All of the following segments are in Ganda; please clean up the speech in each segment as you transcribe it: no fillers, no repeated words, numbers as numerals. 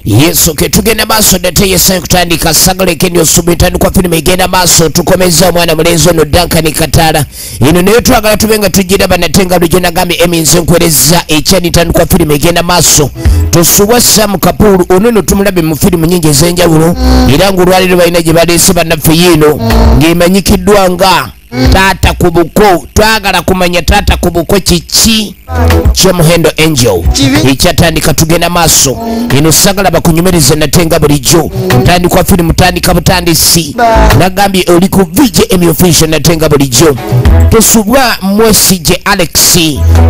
Yesu ke tugenda maaso nate yesayo kutandika sagala ekendi osuba entandikwa firimu egenda maaso. Tukomeza omwana mulenzi ono Duncan Kataala. Eno naye twagala tube nga tugiraba nate nga lujjo nagambye eminze nkwereza ekyani entandikwa firimu egenda maaso. Tosubwa Sam Kapoor ono nno tumulabe mu firimu nyingi ez'enjawulo era ng'olwaleero balina gye baleese bannaffe yiino ng'emanyikiddwa nga Taata ku Buko. Twagala kumanya Taata ku Buko kiki ky'omuhendo Angel ekyatandika. Tugenda maaso eno sagala bakunyumirize nate nga bulijjo ntandikwa firimu tandika butandisi. Nagambye oli ku VJM Official nate nga bulijjo. Tosubwa Mwesije Alex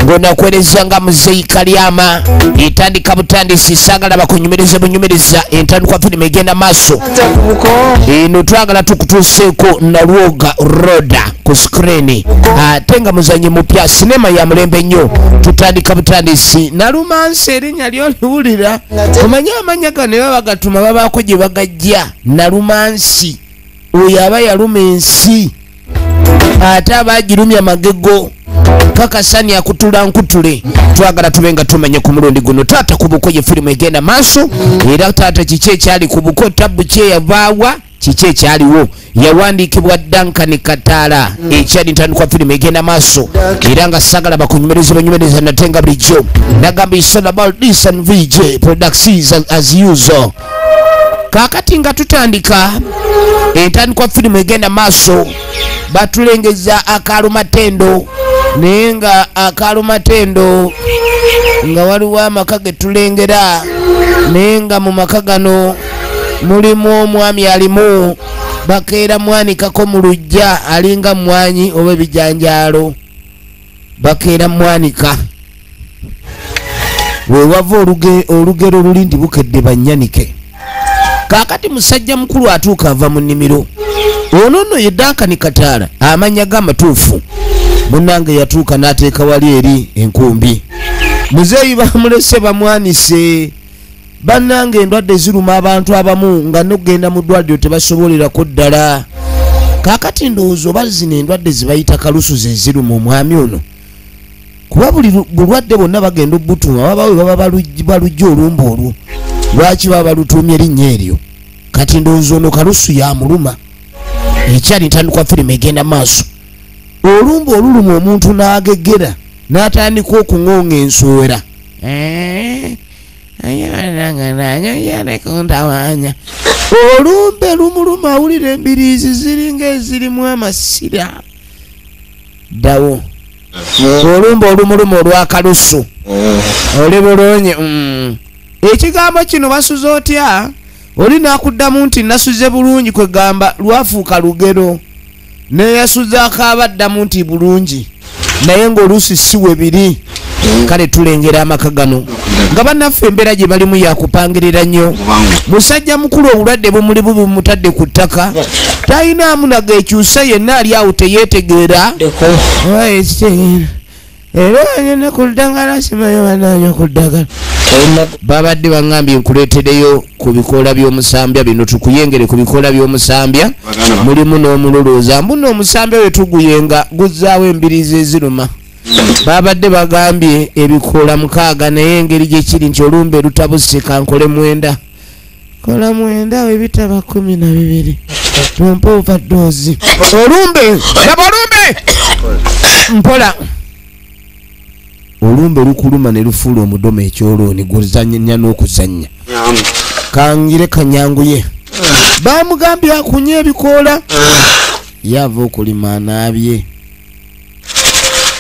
ng'onakwereza nga Muzeeyi Kalyama etandika butandisi. Sagala bakunyumirize bunyumiriza entandikwa firimu egenda maaso. Eno twagala tukutuuseeko Nalwoga Roda ku screen ate nga muzanyi mupya, sinema ya mulembe nnyo. Tutandika butandisi. Nalumansi erinnya lyoliwulira omanye amanya gano baba bagatuma babaako gye bagajja. Nalumansi oyo aba yaluma ensi ate aba agirumya magego kakasani akutula nkutule. Twagala tube nga tumanye ku mulundi guno Taata ku Buko ye firimu egenda maaso. Era taata kiki ekyali ku buko, tabbu kyeyavaawa, kiki ekyaliwo. Yawandiikibwa Duncan Kataala ekyali ntandikwa firimu egenda maaso era nga sagala bakunyumiriza banyumiriza nate nga bulijjo nagamba it's all about this and VJ Productions as usual. Kaakati nga tutandika entandikwa firimu egenda maaso, batulengeza akalumatendo naye nga akalumatendo nga waliwo amaka ge tulengera naye nga mu maka gano mulimu omwami alimu bakeera mwanikako mu luggya alinga mwanyi oba ebijanjaalo bakeera mwanika. Wewava olugero luli nti bukedde bannyanike. Kaakati musajja mukulu atuuka ava mu nnimiro. Ono nno ye Duncan Kataala amannya g'amatuufu. Munnange yatuuka n'ateeka wali eri enkumbi. Muzeeyi bamulese bamwanise. Bannange endwadde ziruma abantu abamu nga n'okugenda mu ddwaliro tebasobolerako ddala. Kaakati ndowooza oba zino endwadde zibayita kalusu ze ziruma omwami ono, kuba buli bulwadde bwonna bagenda obbutuma baba we baba balujja olumbe olwo, lwaki baba balutuumye erinnya eryo? Kati ndowooza ono kalusu yamuluma. Ekyali ntandikwa firimu egenda maaso. Olumbe oluluma omuntu n'agegera n'atandika okuŋŋonga ensowera. Olumbe lumuluma awulira embiriizi ziringa ezirimu amasira. Ddawo olumbe olumuluma olw'akalusu oli bulungi. Ekigambo kino basuze otya? Oli n'akuddamu nti nasuze bulungi, kwegamba lwafuuka lugero. Neyasuze akaaba addamu nti bulungi, naye ng'oluusi si we biri. Kale tulengera amaka gano nga bannaffe embeera gye balimu yakupangirira nnyo. Musajja mukulu obulwadde bumuli bubi bumutadde ku ttaka, talinaamu nageekyusa yenna ali awo teyeetegeera. Era ngenda ku ddagala simanyi bannange ku ddagala. Babadde baŋŋambye nkuleetereyo ku bikoola by'omusambya bino, tukuyengere ku bikoola by'omusambya. Mulimu n'omululuuza mbuno omusambya we tuguyenga guzzaawo embiriizi eziruma. Babadde bagambye ebikoola 6 naye engeri gye kiri nti olumbe lutabuse kankole 9. Kola 9 ebitaba 12 tumpe overdose. Olumbe laba olumbe mpola. Olumbe lukuluma ne lufuula omudomo ekyolooni guzannya n'okuzannya. Kangire kanyanguye. Bamugambye akunye ebikoola yava okulima anaabye.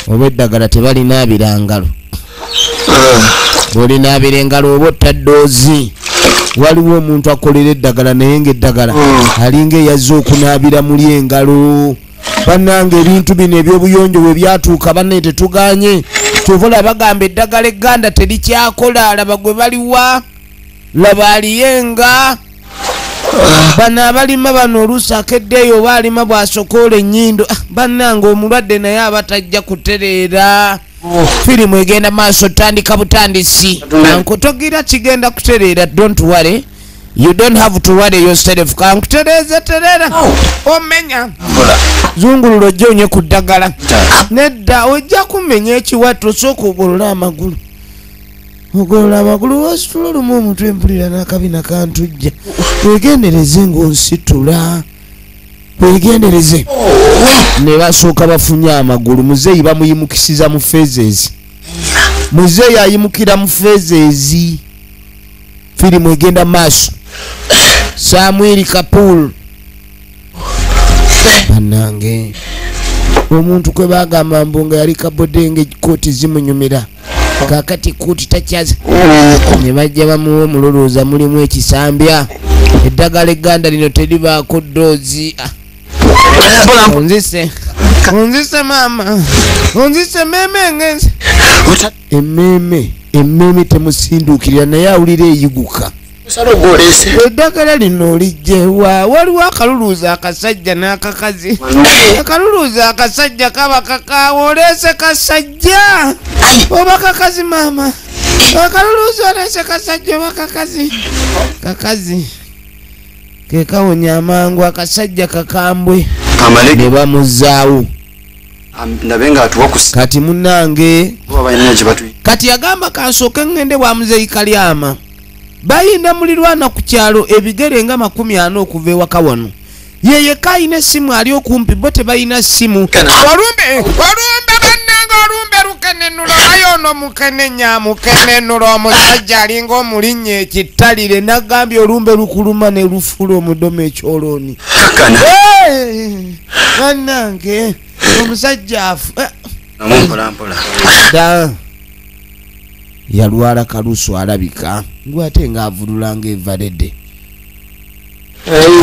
Oba eddagala tebalinaabira ngalo, bw'olinaabira engalo oba otta ddoozi. Waliwo omuntu akolera eddagala naye ng'eddagala alinga eyazze okunaabira muli engalo. Bannange ebintu bino eby'obuyonjo bwe byatuuka banne tetuganye. Kyova bagamba eddagala egganda terikyakola, laba gwe baliwa, laba aliyenga. Bano abalima bano oluusi akeddeeyo oba alima bw'asokoola ennyindo. Bannange omulwadde naye aba tajja kutereera. Firimu egenda maaso, tandika butandisi. Ankutogira kigenda kutereera, don't worry. You don't have to worry yourself. Kankutereeze tereera. Omenya. Zungulula ojje onye ku ddagala. Nedda ojja kumenya ekiwato, sooka ogolole amagulu. Ogolola amagulu wasitula olumu omutwe mpulira n'akabina kantujja. Weegendereze ng'onsitula. Weegendereze. Ne basooka bafunye amagulu. Muzeeyi bamuyimukisiza mu phases. Muzeeyi ayimukira mu phases. Firimu egenda maaso. Samwiri Kapoor. Bannange. Omuntu kwe bagamba mbu nga yali kabodenge kooti zimunyumira. Kakati kooti takyaza. Ne bajja bamuwa omululuuza mulimu ekisambya. Eddagala egganda lino teribaako ddoozi. Onzise. Onzise maama. Onzise meme ngenze. Emmeme, emmeme temusinduukirira naye awulira eyiguka. Eddagala lino lijjewa. Waliwo akaluluuza akasajja n'akakazi. Akaluluuza akasajja kaba kakaawa. Oleese kasajja oba kakazi maama? Akaluluuza oleese kasajja oba kakazi? Kakazi ke kawonya amangu, akasajja kakambwe. Ne bamuzaawo. Kati munnange kati yagamba kansooke ŋŋende wa muzeeyi Kalyama. Bayinda mulirwana ku kyalo ebigere nga 40 okuva ewaka wano. Ye yekka alina essimu ali okumpi, bo tebalina ssimu. Olumbe olumbe bannange, olumbe lukenenula naye ono mukenenya mukenenula omusajja alinga omulinnya ekittalire. Nagambye olumbe lukuluma ne lufuula omudomo ekyolooni. Bannange omusajja afu yalwala kalusu alabika ngwe ate nga avululanga evaledde.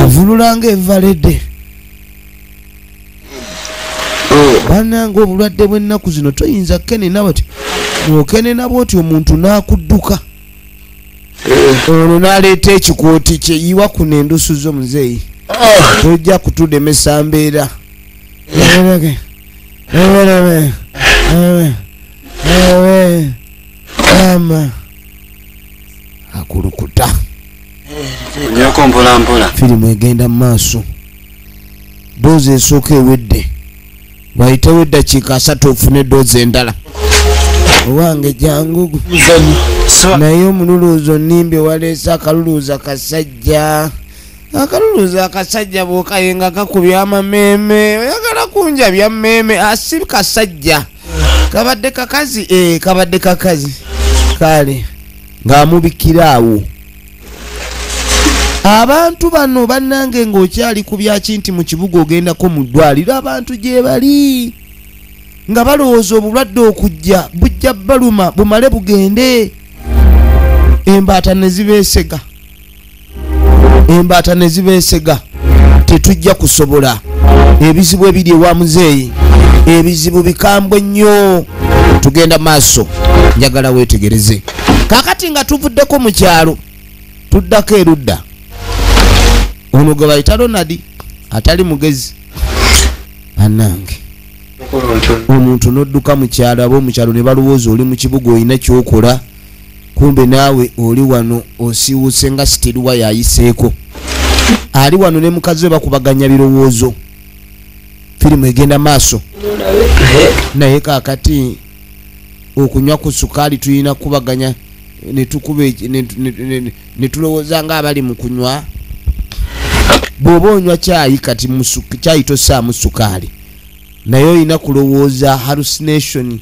Avululanga evaledde. Bannange obulwadde bw'ennaku zino toyinza kenena bati okenena bw'oti omuntu n'akudduka. Ono n'aleeta ekikooti kye yiwa kuno endusu zo muzeeyi. Tojja kutulemesa mbeera. Mama akulukuta. Nyoko mpola mpola. Firimu egenda maaso. Doozi esooka ewedde. Wayitewo eddakiika 3 ofune doozi endala. Owange jangu. Naye omululuuzo nnimbye waleese akaluluuza kasajja. Akaluluuza akasajja bw'okayenga kakubya amameeme. Oyagala kunjabya mmeeme. Asi kasajja. Kabadde kakazi, kabadde kakazi. Kale ng'amubikira awo. Abantu bano bannange ng'okyali ku byaki nti mu kibuga ogendako mu ddwaliro abantu gye bali nga balowooza obulwadde okujja bujja baluma bumale bugende. Embaata ne zibeesega. Embaata ne zibeesega. Tetujja kusobola. Ebizibu ebiri ewa muzeeyi ebizibu bikambwe nnyo. Tugenda maaso, njagala weetegereze. Kaakati nga tuvuddeko mu kyalo tuddako erudda. Ono gwe bayita Ronald atali mugezi. Bannange omuntu n'odduka mu kyalo, ab'omu kyalo ne balowooza oli mu kibuga olina ky'okola, kumbe naawe oli wano osiiwuuse nga sitiruwa yayiseeko. Ali wano ne mukazi we bakubaganya birowoozo. Firimu egenda maaso. Naye kaakati okunywa ku sukaali tulina kubaganya ne tulowooza ng'abali mu kunywa. Bw'oba onywa kyayi kati kyayi tossaamu sukaali, naye olina kulowooza hallucination.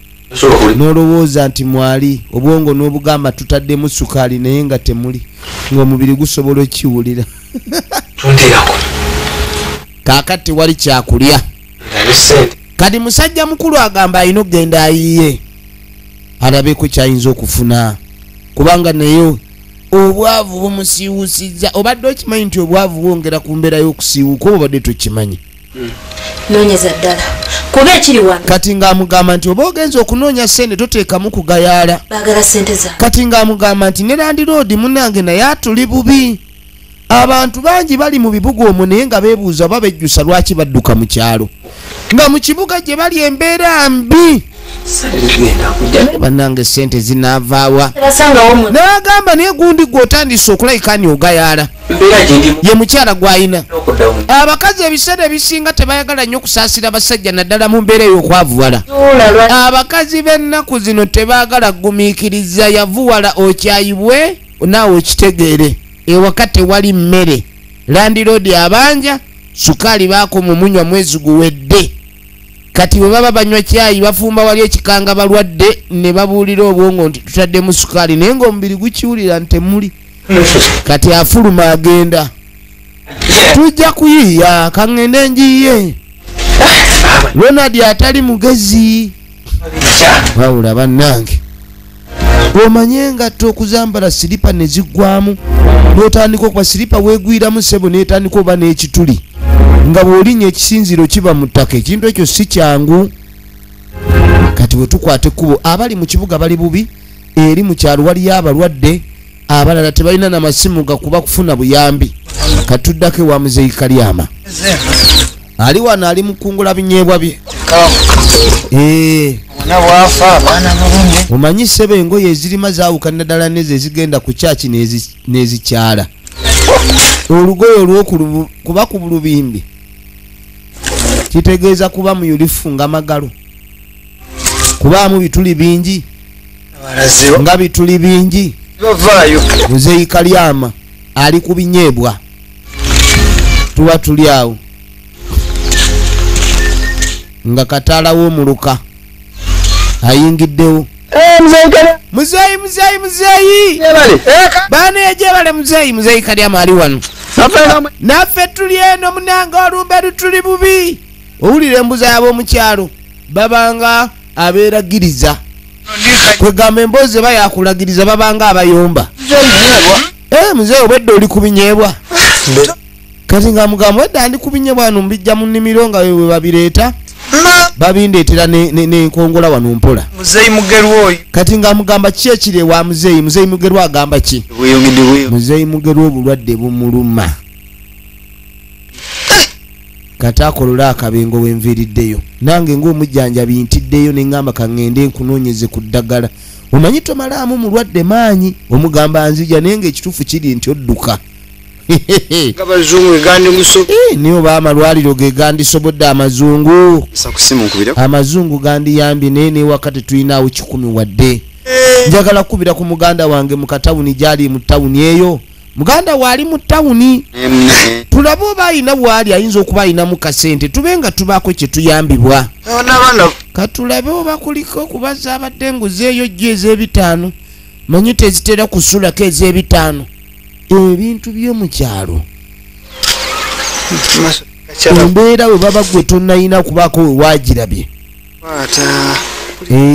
N'olowooza nti mwali obwongo n'obugamba tutaddemu sukaali naye nga temuli, ng'omubiri gusobola okiwulira. Kaakati wali kyakulya. Kati musajja mukulu agamba alina okugenda ayiye alabeko kyayinza okufuna, kubanga naye obwavu bumusiiwusizza. Obadde okimanyi nti obwavu bwongera ku mbeera y'okusiiwuka oba obadde tokimanyi? Noonyeza ddala kuba ekiri wano. Kati ng'amugamba nti oba ogenza okunoonya ssente toteekamu kugayaala. Baagala ssente zange. Kati ng'amugamba nti ne landiroodi munnange naye atuli bubi. Abantu bangi bali mu bibuga omwo naye nga beebuuza oba bejjusa lwaki badduka mu kyalo, nga mu kibuga gye bali embeera mbi. Bannange sente zinaavaawa. N'agamba naye gundi gw'otandise okulayika ogayaala. Ye mukyala gw'alina. Abakazi ebiseera ebisinga tebayagala nnyo kusaasira basajja naddala mu mbeera ey'okwavuwala. Abakazi b'ennaku zino tebaagala kugumiikiriza yavuwala okyayibwe naawe okitegeere. Ewaka tewali mmere. Landiroodi abanja sukaali baako mu munywa mwezi guwedde. Kati bwe baba banywa kyayi bafumba wali ekikanga balwadde ne babuulira obwongo nti tutaddemu sukaali naye ng'omubiri gukiwulira nti temuli. Kati afuluma agenda. Tujja kuyiiya kaŋŋende njiiye. Ronald atali mugezi. Wabula bannange. Omanye engatto okuzambala siripa ne ziggwamu n'otandika okuba siripa weegwiramu ssebo n'etandika oba n'ekituli. Nga bw'olinnya ekisinziiro kiba mu ttaka ekintu ekyo si kyangu. Kati bwe tukwata ekkubo abali mu kibuga bali bubi eri mu kyalo waliyo abalwadde abalala tebalina na masimu gakuba kufuna buyambi. Katuddako ewa Muzeeyi Kalyama. Ali wano ali mu kukungula binyeebwa bye. Omanyi ssebo engoye ezirima zaawukana ddala n'ezo ezigenda ku kyaki n'ezikyala. Olugoye olw'okuba ku lubimbi kitegeeza kuba muyulifu nga magalo. Kubaamu bituli bingi nga bituli bingi. Muzeeyi Kalyama ali ku binyeebwa. Tuba tuli awo nga kataala w'omuluka ayingiddewo. Muzeeyi muzeeyi muzeeyi baana ejebale muzeeyi muzeeyi Kalyama ali wano. Naffe tuli eno munange olumbe lutuli bubi. Owulira embuza y'ab'omukyalo babanga abeeragiriza. Kwegamba emboozi eba yakulagiriza babanga abayomba. Muzeeyi obwedda oli ku binyeebwa. Kati nga mugamba wedda ndi ku binyeebwa wano mbijja mu nnimiro nga bwe babireeta. Babindeetera n'enkongola wano mpola. Muzeeyi Mugerwa oyo. Kati nga mugamba ki ekiri ewa muzeeyi? Muzeeyi Mugerwa agamba ki? Muzeeyi Mugerwa obulwadde bumuluma. Kati akolola akabengo wenviiriddeyo. Nange ng'omujjanjabi ntiddeyo ne ŋŋamba kaŋŋende nkunoonyeze ku ddagala. Omanyi tomalaamu mulwadde maanyi omugamba nzija naye ng'ekituufu kiri nti odduka. Niyo oba amalwaliro ge gandisobodde amazungu. Amazungu gandiyambye naye n'ewaka tetulinawo 10 wadde. Njagala kukubira ku muganda wange mu katawuni gy'ali mu tawuni eyo. Muganda waali mu tawuni. Tulabe oba ayina waali ayinza okuba ayinamu kasente tube nga tubaako kye tuyambibwa. Katulabe oba kuliko okuba zaabadde enguzi eyo jjo ez'ebitaano. Manyi tezitera kusulako ez'ebitaano. Ebintu by'omu kyalo. Embeera bwe baba gwe tonnayina kubaako we waagirabye.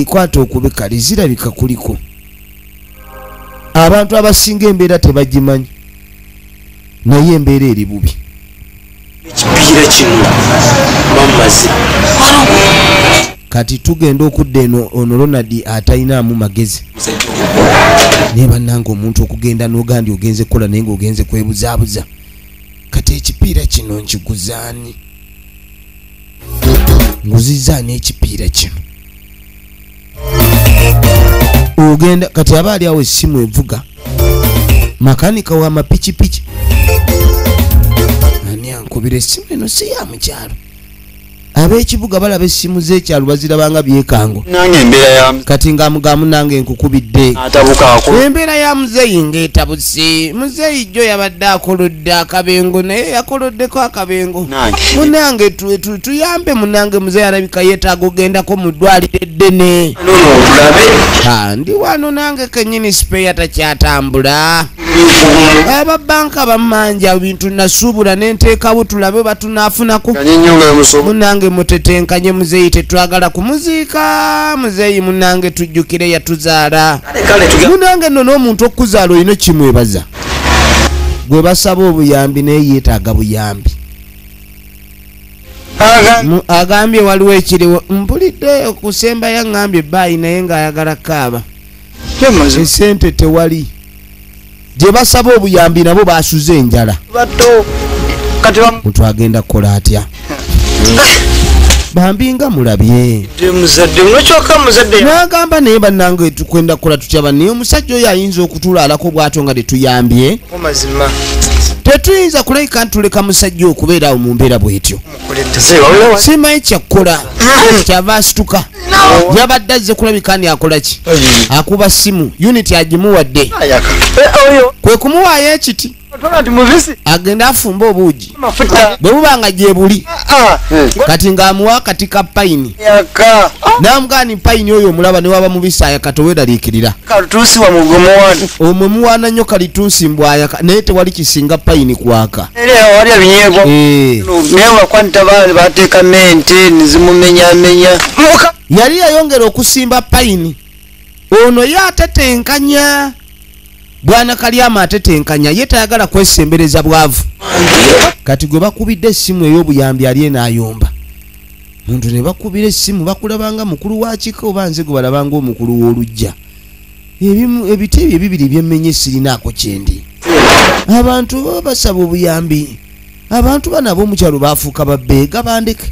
Kwata okube kale zirabika kuliko. Abantu abasinga embeera tebagimanyi. Naye embeera eri bubi. Ekipiira kino bamaze. Kati tugenda okudda eno ono Ronald atalinaamu magezi. Naye bannange omuntu okugenda n'ogandi ogenze kukola naye ng'ogenze kwebuzaabuza. Kati ekipiira kino nkiguzaani? Nguzizaani ekipiira kino? Ogenda kati aba ali awo essimu evuga. Makanika wa mapikipiki. Ani ankubira essimu eno si ya mukyalo. Ab'ekibuga balaba essimu z'ekyalo bazirabanga byekango. Kati nga mugamu nange nkukubidde. Embeera ya muzeeyi ng'etabuse. Muzeeyi jjo yabadde akolodde akabengo naye yakoloddeko akabengo. Munnange tuyambe munnange muzeeyi alabika yeetaaga ogendako mu ddwaliro eddene. Ndi wano nange kennyini sipeeya takyatambula. Ababanka bammanja bintu nasuubula ne nteekawo tulabe batunaafunako. Munnange mutetenkanye muzeeyi tetwagala kumuziika. Muzeeyi munnange tujjukire yatuzaala. Munnange nno n'omuntu okuzaala olina kimwebaza. Gwe basaba obuyambi naye yeetaaga buyambi. Agambye waliwo ekiriwo mpulidde okusemba yaŋŋambye baayi naye ng'ayagala kaaba. Esente tewali. Gye basaba obuyambi nabo basuze enjala. Muntu agenda kukola atya? Bambi nga mulabye. N'agamba naye bannange tukwenda kukola tutya banne, omusajja oyo ayinza okutulaalako bw'atyo nga tetuyambye. Tetuyinza kulabika ntuleka musajja okubeera awo mu mbeera bw'etyo. Simanyi kyakukola, kyava asituka. Yabadde azze kulabika ni akola ki? Akuba ssimu, unit agimuwadde. Kwe kumuwaayo ekiti. Agenda afumba obuugi. Bwe buba nga gye buli. Kati ng'amuwa akati ka payini. N'amugamba nti payini oyo omulaba ne waba mubisi ayaka toweeraliikirira. Omwe muwaana nnyo kalituusi mbu ayaka naye tewali kisinga payini kwaka. Yali yayongera okusimba payini. Ono ye atetenkanya. Bwana Kalyama atetenkanya ye tayagala kwesembereza bwavu. Kati gwe bakubidde essimu ey'obuyambi ali enaayomba. Muntu ne bakubira essimu bakulabanga mukulu wa kika oba nze gwe balabanga omukulu w'oluggya. Ebiti ebyo ebibiri byemmenye sirinaako kyendi. Abantu baba basaba obuyambi. Abantu bano ab'omukyalo baafuuka babbeega bandeke.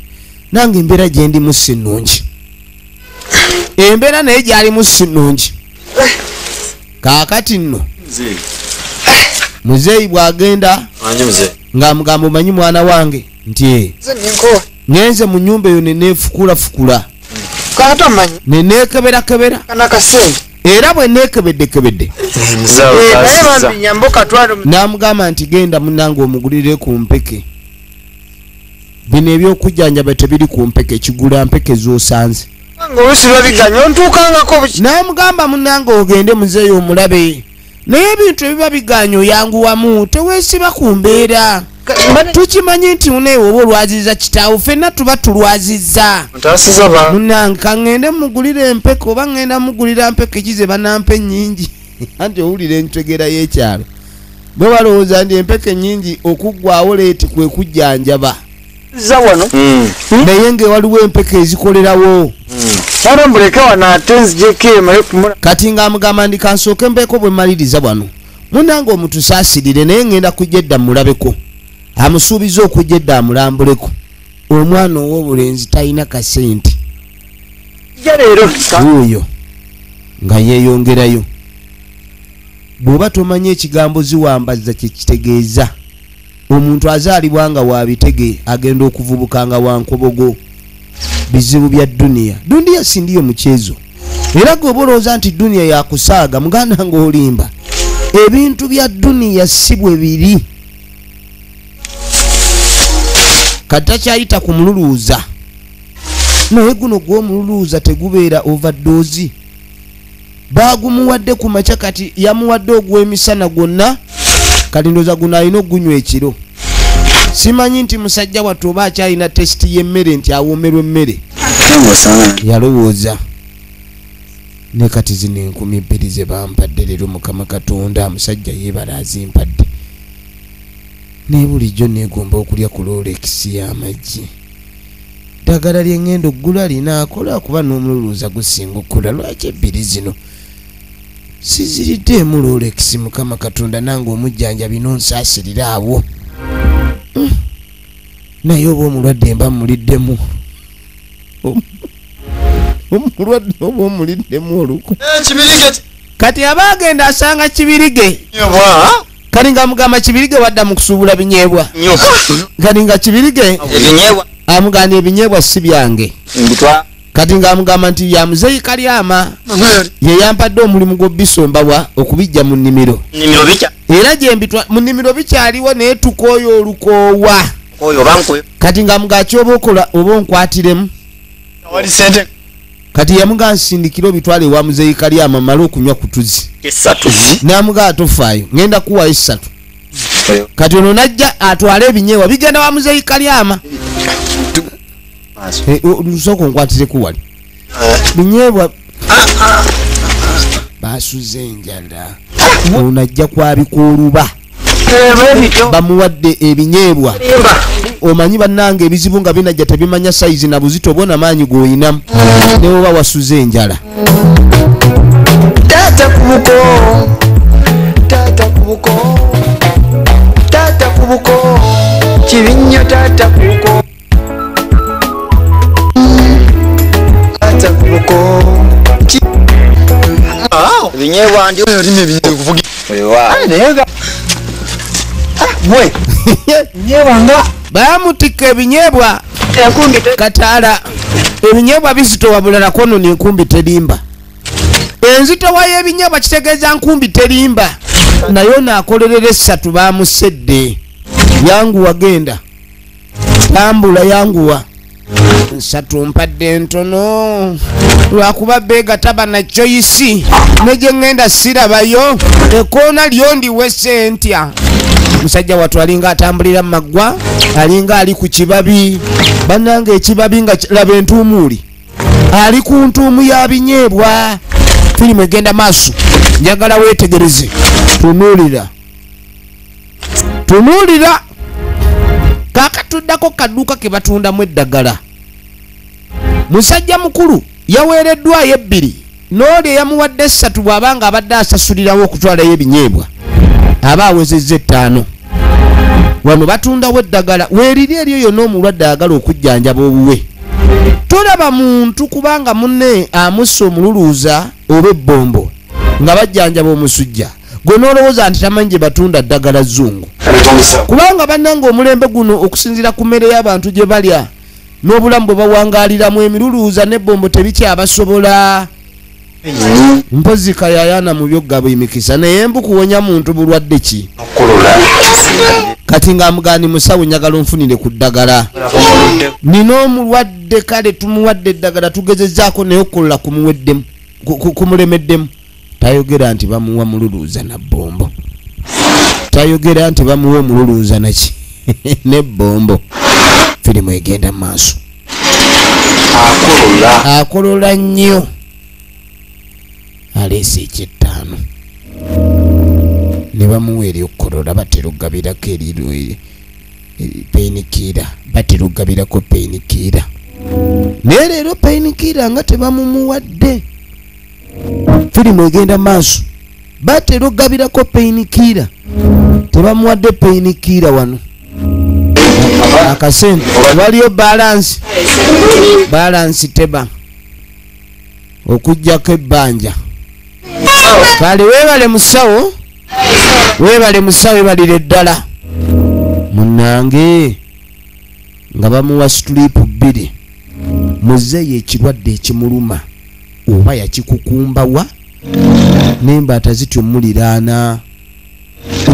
Nange embeera gye ndimu si nnungi. Embeera naye gy'alimu si nnungi. Kaakati nno muzeeyi bw'agenda ng'amugamba omanyi mwana wange nti ngenze mu nnyumba eyo ne neefukulafukula ne neekeberakebera era bwe neekebeddekebedde n'amugamba nti genda munnange omugulire ku mpeke. Bino ebyokujjanjaba tebiri ku mpeke, kigula mpeke z'osanze. N'amugamba munnange ogende muzeeyi omulabe. Naye ebintu ebiba biganye oyanguwamu, teweesiba ku mbeera. Tukimanyi nti muneewe oba olwazizza kitaawo, ffenna tuba tulwazizza. Munnange ka ŋŋende mugulire empeke oba ŋŋenda mugulira mpeke ki ze banampa ennyingi. Anti owulira entegeera y'ekyalo. Bwe balowooza nti empeke nnyingi okuggwawo leeti kwe kujjanjaba. Naye nga waliwo empeke ezikolerawo. Kati ng'amugamba ndi kansooke mbeeko bwe mmaliriza wano. Munnange omutusaasirire naye ŋŋenda kujja edda mmulabeko. Amusuubiza okujja edda amulambuleko. Omwana ow'obulenzi talina kasente. Wuuyo nga yeeyongerayo. Bw'oba tomanyi ekigambo ziwambazza kye kitegeeza. Omuntu azaalibwa nga wa bitege agenda okuvubuka nga wa nkobogo. Bizibu bya duniya. Duniya si ndiyo mchezo. Era gwe oba olowooza nti duniya yakusaaga muganda ng'olimba. Ebintu bya duniya si bwe biri. Kati takyayita ku mululuuza. Naye guno gw'omululuuza tegubeera overdose. Baagumuwadde ku makya kati yamuwadde ogw'emisana gwonna. Kati ndowooza guno alina okugunywa ekiro. Simanyi nti musajja wattu oba akyalina tesiti y'emmere nti awoomerwa emmere. Yalowooza. Ne kati zino 2000 ze bampadde leero Mukama Katonda musajja yeebala azimpadde. Naye bulijjo neegomba okulya ku Rolex y'amagi. Ddagala lye ŋŋenda oggula linaakola kuba n'omululuuza gusinga okukola. Lwaki ebbiri zino siziriddeemu Rolex? Mukama Katonda nange omujjanjabi n'onsaasirira awo. Naye oba omulwadde mba muliddemu. Omulwadde oba omuliddemu oluku. Kati aba agenda asanga Kibirige. Kati nga amugamba Kibirige wadda mu kusuubula binyeebwa. Kati nga Kibirige amugamba ebinyeebwa si byange. Kati nga amugamba nti ya muzeeyi Kalyama ye yampadde omulimu gw'obisomba okubijja mu nnimiro. Era gye mbitwa mu nnimiro bikyaliwo naye tukooya olukoowa. Kati nga amugamba ky'oba okola oba onkwatiremu. Kati yamugamba nsindikira obitwale ewa muzeeyi Kalyama mmale okunywa ku tuzzi. N'amugamba tofaayo ŋŋenda kuwayo 3. Kati ono n'ajja atwale ebinyeebwa bigenda wa muzeeyi Kalyama. Nsooka onkwatireko wali. Binyeebwa basuze enjala. Ono ajja kwabika oluba. Bamuwadde ebinyeebwa. Omanyi bannange ebizibu nga binajja tebimanya sayizi na buzito bwona maanyi g'oyinamu. Ne bw'oba wasuze enjala. Taata kubuko, taata kubuko, taata kubuko, kibi nnyo taata kubuko. Bamutikka ebinyeebwa Kataala, ebinyeebwa bizitowa bulala kono n'enkumbi terimba. Enzitowa y'ebinyeebwa kitegeeza nkumbi terimba. Naye ono akolerera 3 bamusedde. Yanguwa genda, tambula yanguwa. 3 mpadde ntono lwakuba beega taba na choice, ne gye ŋŋenda sirabayo ekoona lyondiwese ntya. Musajja wattu alinga atambulira mu maggwa, alinga ali ku kibabi. Bannange ekibabi nga laba entuumuuli, ali ku ntuumu ya binyeebwa. Firimu egenda maaso, njagala weetegereze. Tunuulira, tunuulira. Kaakatuddako kaduuka ke batundamu eddagala. Musajja mukulu yaweereddwayo 2, n'oli eyamuwadde 3 bw'abanga abadde asasulirawo okutwalayo ebinyeebwa aba awezezza 5. Wano batundawo eddagala weeriri eryo yonna omulwadde ayagala okujjanjaba owuwe. Tolaba muntu kubanga munne amussa omululuuza oba ebbombo nga bajjanjaba omusujja, gwe n'olowooza nti tamanyi gye batunda ddagala zzungu. Kubanga bannange omulembe guno okusinziira ku mmere y'abantu gye balya n'obulamu bwe bawangaaliramu, emiruluuza n'ebbombo tebikyabasobola. Mpozi kayayaana mu by'okugaba emikisa, naye mbu kuwonya muntu bulwadde ki? Kati ng'amugani musawo njagala onfunire ku ddagala, nina omulwadde kale tumuwadde eddagala tugezezzaako naye okukolola kumuweddemu, kumulemeddemu. Tayogera nti bamuwa mululuuza na bbombo, tayogera nti bamuwa omululuuza naki n'ebbombo. Firimu egenda mu maaso. Akolola nnyo, aleese eky'ettaano ne bamuwa eryokukolola. Batera okugabirako eri painkiller, batera okugabirako painkiller, naye leero painkiller nga tebamumuwadde. Firimu egenda maaso, batera okugabirako painkiller, tebamuwadde painkiller wano. Akasente waliyo balance, balance teba okuggyako ebbanja. Kale weebale musawo, weebale musawo, weebalire ddala. Munnange nga bamuwa situliipu 2, muzeeyi ekirwadde ekimuluma oba yakikukumbawa n'embaata zityo muliraana.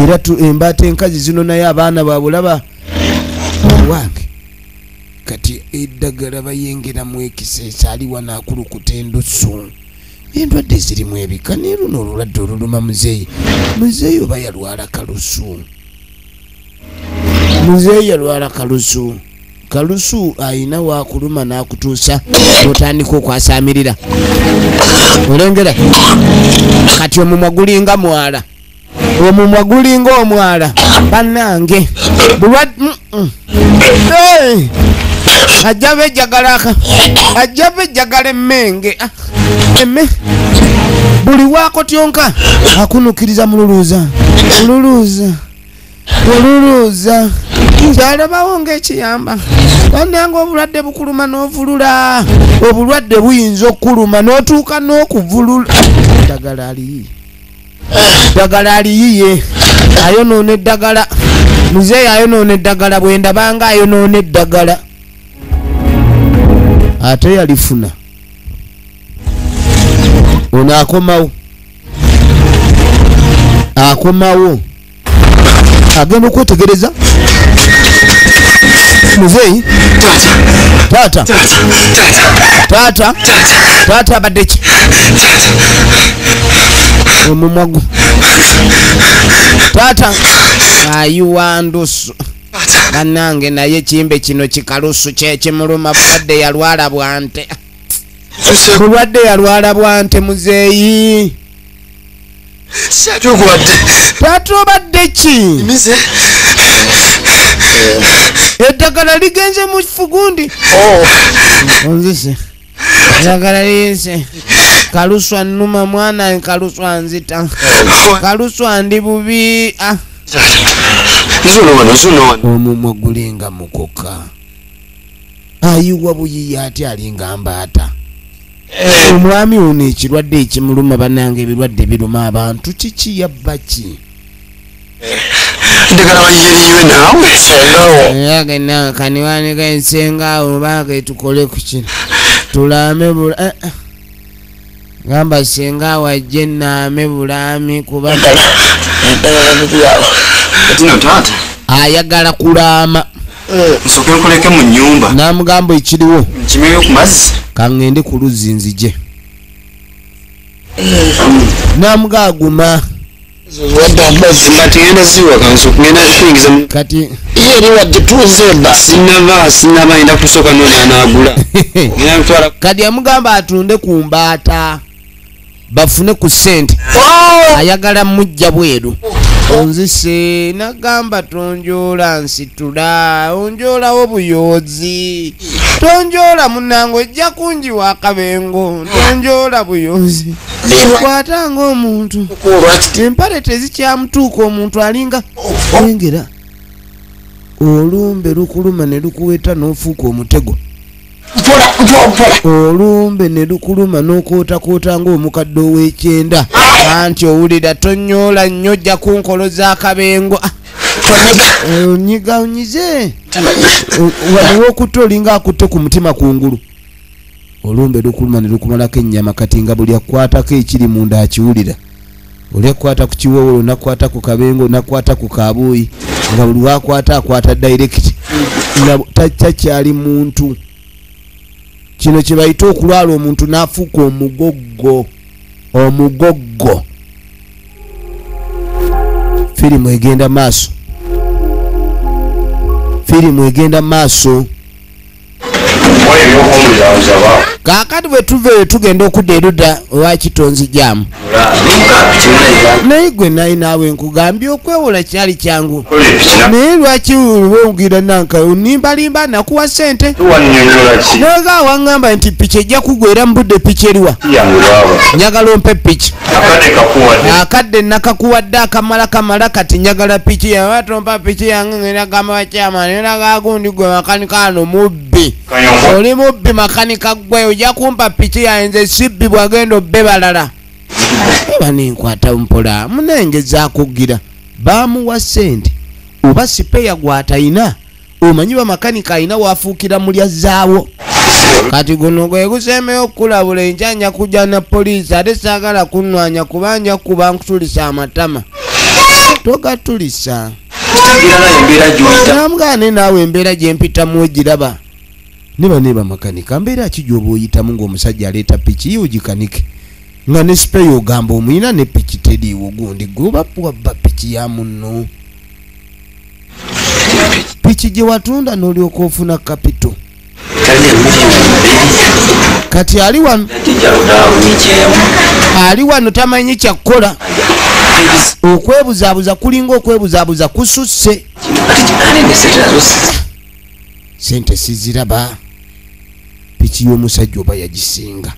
Era embaata enkazi zino naye abaana baabwe wange. Kati eddagala bayengeramu ekiseesa, ali wano akulukuta endusu. Endwadde zirimu ebika, naye luno olulwadde oluluma muzeeyi. Muzeeyi oba yalwala kalusu, muzeeyi yalwala kalusu. Kalusu ayina wakuluma n'akutuusa n'otandika okwasaamirira. Olengera kati omumwa gulinga mwala, omumwa gulinga omwala. Bannange bulwadde ajja bejjagala, ajja bejjagala emmenge emme. Buli waakotyonka akunukiriza mululuuza, mululuuza, mululuuza. Kyalabawo ng'ekiyamba. Bannange obulwadde bukuluma n'ovulula, obulwadde buyinza okukuluma n'otuuka n'okuvulula. Eddagala aliyiye, eddagala aliyiye, ayonoona eddagala. Muzeeyi ayonoona eddagala, bwe ndabanga ayonoona eddagala ate yalifuna. Ono akomawo, akomawo agenda okwetegereza. Muzeeyi taata, taata, taata abadde ki? Omumwa gwo taata ayiwa ndusu. Bannange naye kimbe kino kikalusu kyekimuluma. Bulwadde yalwala bwante, bulwadde yalwala bwante muzeeyi. Taata obadde ki? Eddagala ligenze mu fugundi. Onzise eddagala liyenze. Kaluswa nnuma mwana, kaluswa nzita, kaluswa ndi bubi. Omumwa gulinga mukoka, ayiwa buyiye ate alinga mbaata. Omwami ono ekirwadde ekimuluma bannange ebirwadde biruma abantu kiki yabba ki? Njagala bayiriwe naawe sengawo. Yagenda kaniwanika ensenga oba tukole ku kino. Tulame bula gamba senga wajje naame bulami kuba ayagala kulaama. Nsooke nkoleke mu nnyumba. Namugamba ekiriwo nkimeyo ku mazzi kaŋŋende ku luzzi nzije. Namugaguma kati kati amugamba atunde ku mbaata bafune ku ssente ayagala mujja bweru. Onzise nagamba tonjoola nsitula onjoolawo buyozi tonjoola munnange ojja kunjiwa akabengo tonjoola buyozi kwata ng'omuntu empale tezikyamutuuka omuntu alinga engera olumbe lukuluma ne lukuweta n'ofuuka omutego olumbe ne lukuluma n'okootakoota ng'omukadde ow'ekyenda anti owulira tonyoola nnyo ojja kunkoloza akabengo onyiga onyize w'okutte olinga akutte ku mutima kungulu. Olumbe lukuluma ne lukumalako ennyama kati nga buli akwatako ekiri munda akiwulira. Oli akwata ku kiwowolo nakwata ku kabengo nakwata ku kabuuyi nga buli wakwata akwata direct nga takyali muntu. Kino kye bayita okulwala omuntu n'afuuka omugoggo. Omugoggo. Firimu egenda maaso. Firimu egenda maaso. Kaakati bwe tuva eyo tugenda okudda erudda owa Kitonzi jaamu. Naye gwe naye naawe nkugambye okwewola kyali kyangu. Naye lwaki wongira nanka onimbalimba nakuwa ssente? Naga waŋŋamba nti piki ejja kugwera mu budde piki eriwa. Njagala ompe piki. Akadde nakakuwadde akamala kamala kati njagala piki yange. Tompa piki yange ngenda gamba bakyama nera gundi gwe makanika ano mubbi. Oli mubbi makanika gwe ojja kumpa piki yange nze sibbi bwagenda obbe balala. Eba nenkwata mpola munengezaako kugira bamuwa ssente oba sipeya gw'atayina omanyi bamakanika ayina wafuukira mulya zaawo. Kati guno gwe gusembeyo okukulabula enkya nja kujja na poliisi ate saagala kunnwanya kuba nja kuba nkutulisa amatama. Togatulisa. Namugaane naawe embeera gye mpitamu ogiraba. Neba neba makanika mbeera ki gy'oba oyitamu ng'omusajja aleeta piki ye ogikanike nga ne sipeya ogamba omuyina ne piki teriiwo gundi gwe wabba piki ya munno. Piki gye watunda n'olyoka ofuna kapito. Kati ali wano tamanyi kyakukola. Okwebuzaabuza kulinga okwebuzaabuza kususse. Sente siziraba. Piki y'omusajja oba yagisinga.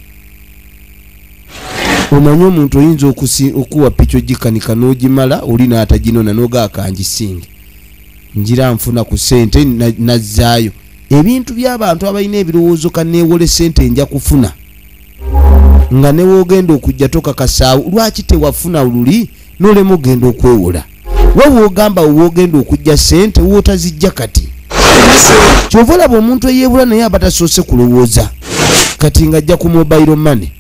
Omanyi omuntu oyinza okuwa piki ogikanika n'ogimala oli n'ataginona n'ogaaka ngisinge. Ngira nfuna ku ssente nazzaayo. Ebintu by'abantu abalina ebirowoozo kanneewole ssente nja kufuna. Nga ne w'ogenda okujja tokakasaawo lwaki tewafuna luli n'olema ogenda okwewola. Wewe ogamba w'ogenda okujja ssente w'otazijja kati. Ky'ova olaba omuntu eyeebula naye aba tasoose kulowooza. Kati ng'ajja ku mobile money.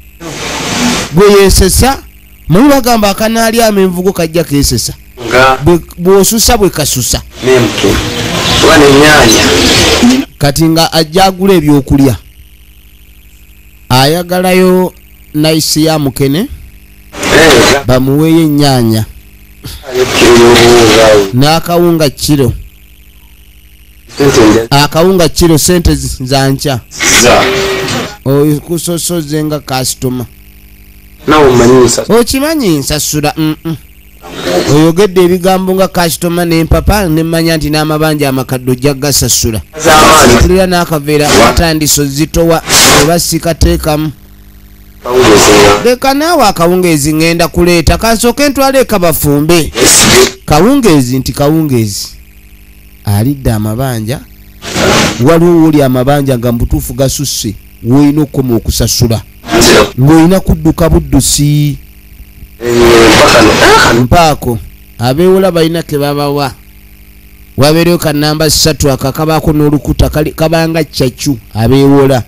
Gwe yeesesa, manyi bagamba akanaali amenvugo kajja keesesa. Bw'osusa bwe kasusa. Kati nga ajja agula ebyokulya. Ayagalayo naisi ya mukene bamuweeyo ennyaanya n'akawunga kiro. Akawunga kiro ssente za nkya. Okusosoze nga kasitoma. Okimanyi nsasula. Oyogedde ebigambo nga kasitoma n'empapa nemmanya nti n'amabanja amakadde ojja gasasula. Tulira n'akaveera atandise ozitowa oba sikateekamu. Leka naawe akawungeezi ŋŋenda kuleeta kansooke ntwale eka bafumbe. Kawungeezi nti kawungeezi. Alidde amabanja. Waliwo woli amabanja nga mu butuufu gasusse w'olina okukoma okusasula. Ng'olina kudduka buddusi. Mpaako abeewola balina ke babawa. Wabeereyo ka namba 3 akakabaako n'olukuta kabanga ccacu abeewola.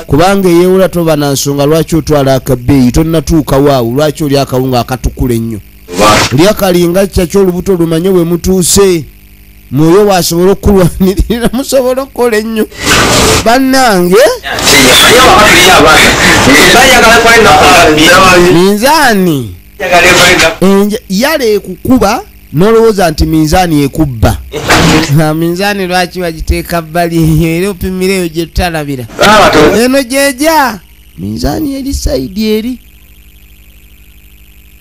Kubanga eyeewola toba na nsonga lwaki otwala akabbeeyi tonnatuuka waawo lwaki oli akawunga akatukula ennyo. Oli akalinga ccacu olubuto lumanye bwe mutuuse. Mwoyo wasobola okulwanirira musobola okukola ennyo. Bannange minzaani yala ekukuba n'olowooza nti minzaani ekubba. Minzaani lwaki bagiteeka bbali era opimireyo gye tutalabira. Eno gyeja minzaani eri sayidi eri.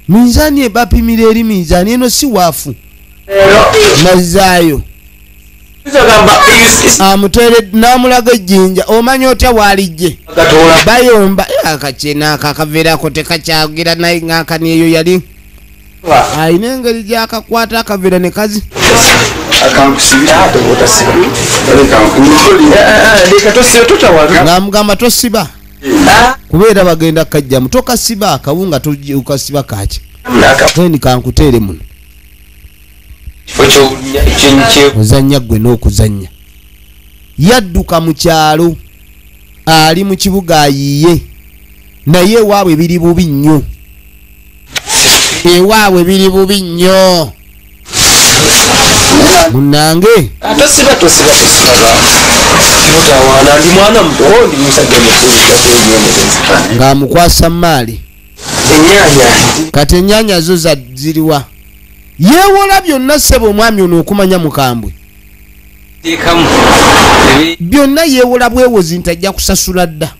Minzaani bapimira eri minzaani eno si waafu. Mazaayo amutere n'amulaga ejjinja omanya otya waalijje bayomba akakina akakaveerako tekakyagira naye ng'akani eyo yali alina engeri gy'akakwata akaveera ne kazi ng'amugamba tosiba kubeera bagenda kajjamu tokasiba akawunga okasiba kaki then kankuteere muno. Ozannya gwe n'okuzannya. Yadduka mu kyalo ali mu kibuga ayiye naye ewaabwe biri bubi nnyo. Ewaabwe biri bubi nnyo. Munnange ng'amukwasa maali. Kati ennyaanya zo ziriwa? Yeewola byonna ssebo omwami ono okumanya mukambwe. Byonna yeewola bwewozi nti ajja kusasula dda.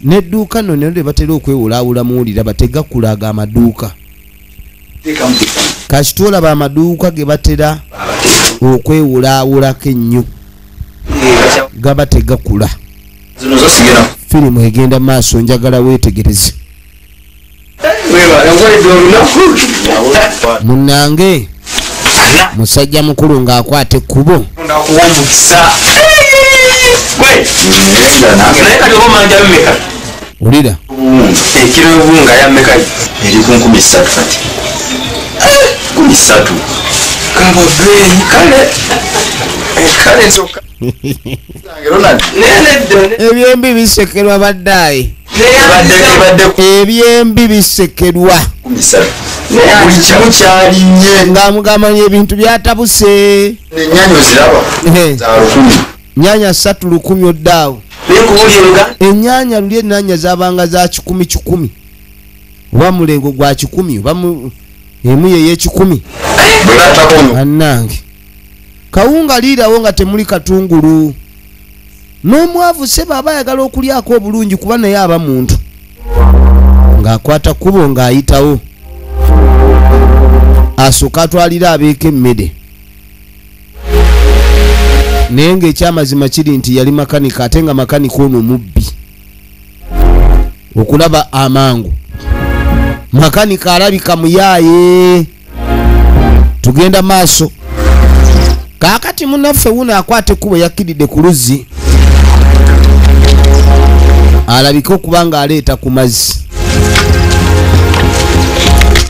N'edduuka nno nalyo batera okwewolaawula muwulira bategakulaga amaduuka. Kasita olaba amaduuka ge batera okwewolaawulako ennyo gaba tegakula. Firimu egenda maaso njagala weetegereze. Munnange musajja mukulu ng'akwata ekkubo. Wulira ekiro y'obuwunga yammeka eri ku 3,000 kati 3,000 kaba bbeeyi kale kale nsoka. Ebyembi bisekerwa baddayi. Ebyembi bisekerwa. Buli kimu kyalinye. Ng'amugamba ebintu byatabuse. Ennyaanya oziraba za 1,000. Nnyaanya 3 1,000 oddaawo. Ennyaanya luli ennyaanya zabanga za 1,000 1,000. Oba mulengo gwa 1,000 oba emu ye 1,000. Bannange. Kawunga liirawo nga temuli katungulu. N'omwavu ssebo aba ayagala okulyako obulungi kuba naye aba muntu. Ng'akwata kkubo ng'ayitawo. Asooka atwalira abeeko emmere. Naye ng'ekyamazima kiri nti yali makanika ate nga makanika ono mubbi. Okulaba amangu. Makanika alabika muyaaye. Tugenda maaso. Kaakati munnaffe wuno akwata ekkubo yakkiridde ku luzzi. Alabika okuba ng'aleeta ku mazzi.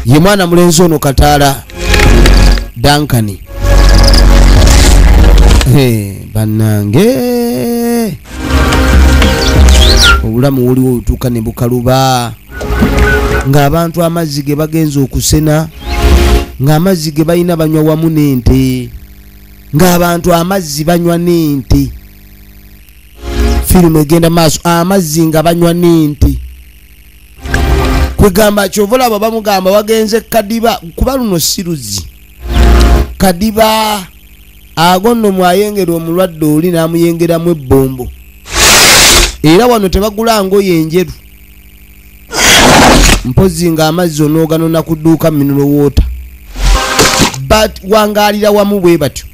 Ye mwana mulenzi ono Kataala Duncan. Bannange obulamu waliwo otuuka ne bukaluba ng'abantu amazzi ge bagenza okusena ng'amazzi ge balina banywa wamu n'ente ng'abantu amazzi banywa n'ente. Firimu egenda maaso amazzi nga banywa n'ente. Kwegamba kyova olaba bamugamba wagenze kadiba kuba luno si luzzi. Kadiba ago nno mwayengera omulwadde oli n'amuyengeramu ebbombo. Era wano tebagula ngoye enjeru. Mpozzi ng'amazzi onooganona ku dduuka mineral water. But wangaalira wamu bwe batyo.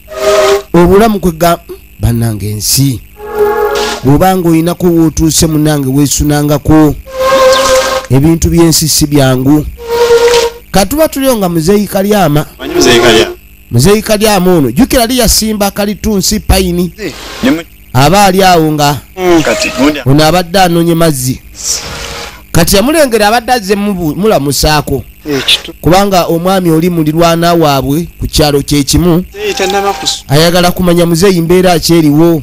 Obulamu kwegamba bannange ensi. Bw'obanga olinako w'otuuse munnange weesunangako. Ebintu by'ensi si byangu. Katuba tuliyo nga Muzeeyi Kalyama. Manyi Muzeeyi Kalyama? Muzeeyi Kalyamu ono jjukira li yasimba kalitunsi payini aba ali awo nga ono abadde anoonye mazzi. Kati yamulengera abadde azze mulamusaako kubanga omwami oli mulirwana waabwe ku kyalo kyekimu ayagala kumanya muzeeyi mbeera kyeriwo.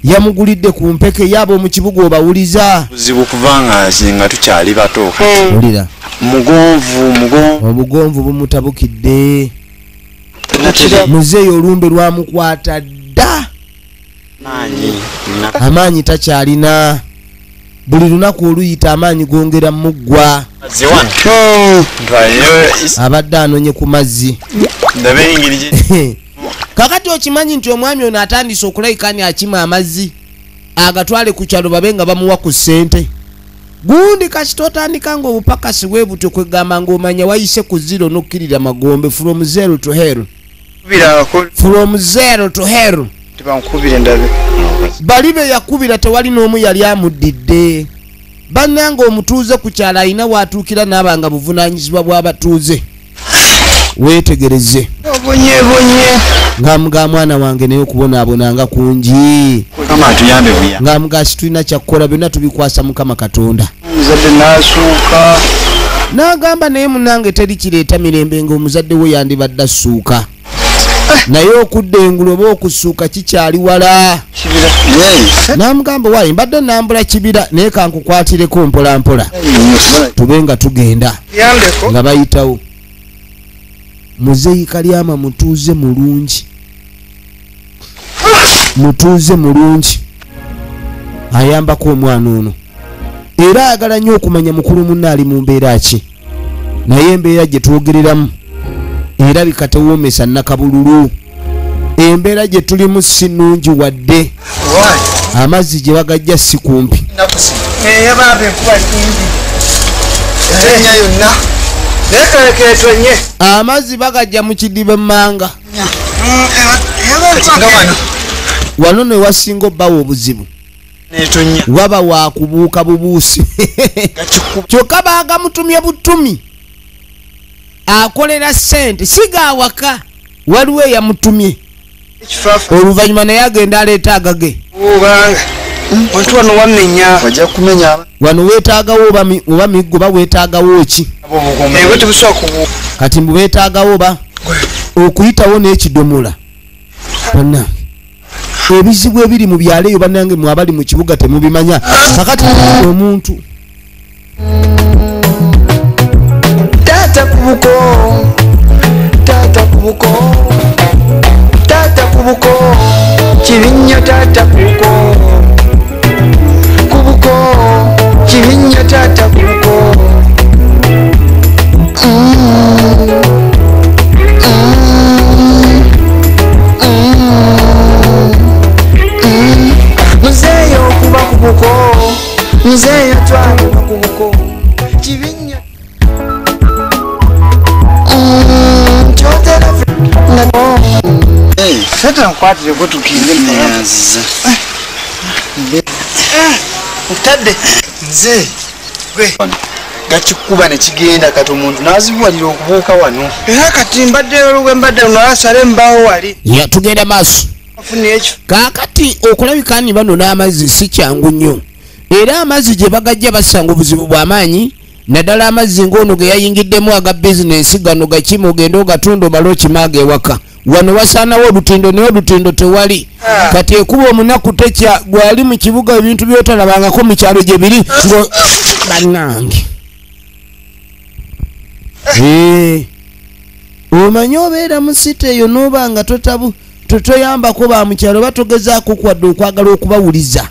Yamugulidde ku mpeke yabo mu kibuga obawuliza buzibu kubanga nga tukyali bato. Wulira mugonvu obugonvu bumutabukidde. Muzeeyi olumbe lwamukwata dda, amaanyi takyalina. Buli lunaku oluyita amaanyi gongera muggwa. Abadde anonye ku mazzi. Kakati okimanyi nti omwami ono atandise okulayika ni akima amazzi agatwale ku kyalo babe nga bamuwa ku ssente. Gundi kasita otandika ng'obupakasi bwe butyo kwegamba ng'omanya wayise ku zero n'okkirira magombe. From zero to hell, from zero to hell. Bali be yakubira tewali n'omu yali amuddidde. Bannange omutuuze ku kyalo alina w'atuukira n'aba nga buvunaanyizibwa bw'abatuuze. Weetegereze nga mwana wange naye okubonaabona nga kungi, nga mga situlina kyakukola byonna tubikwasa Mukama Katonda. N'agamba naye munnange teri kireeta mirembe ng'omuzadde we yandibadde assuuka, naye okudda engulu oba okusuuka kikyali wala. N'amugamba waayi mbadde nambula kibira naye kankukwatireko mpola mpola tube nga tugenda. Nga bayitawo. Muzeeyi Kalyama mutuuze mulungi, mutuuze mulungi, ayambako omwana ono era ayagala nnyo okumanya mukulu munne ali mu mbeera ki, naye embeera gye twogereramu erabika tewoomesa nnakabululu. Embeera gye tulimu si nnungi wadde, amazzi gye bagajja si kumpi. Amazzi bagajja mu kidiba emmanga. Wano ne wasinga obbawo obuzibu, waba wakubuuka bubuusi. Kyokka baagamutumye butumi, akolera ssente siga awaka, waliwo eyamutumye oluvannyuma naye agenda aleeta agage. Wano weetaagawo oba miggo ba weetaagawo ki? Kati mbu beetaagawo ba okuyitawo n'ekidomola. Bannange ebizibu ebiri mu byalo eyo bannange mwe abali mu kibuga temubimanya. Kakati omuntu taata kubuko, taata kubuko, taata kubuko, kibinnyo taata kubuko, kubuko, kibinnyo taata kubuko. Muzeeyi okuba kubuko, muzeeyi atwalibwa kubuko, kibinnyo kyotera. Seta nkwatire tukinde ntadde nze gakikuba ne kigenda kati omuntu n'azibuwalira okubuuka wano. Era kati mbadde olugwe mbadde nasala embaawo wali yatugenda maaso. Kaakati okulabika ni bano n'amazzi si kyangu nnyo, era amazzi gye bagajja basanga obuzibu bw'amaanyi, naddala amazzi ng'ono ge yayingiddemu aga bizinensi gano gakima ogenda ogatunda omale okimaaga ewaka. Wano wasaanawo olutindo naye olutindo tewali. Kati ekuba omunaku tekya gwali mu kibuga ebintu by'otalabangako mu kyalo gye biri ngo bannange. Omanyi obeera mu site eyo n'oba nga totoyambako ba mu kyalo batogezaako kwadde okwagala okubawuliza.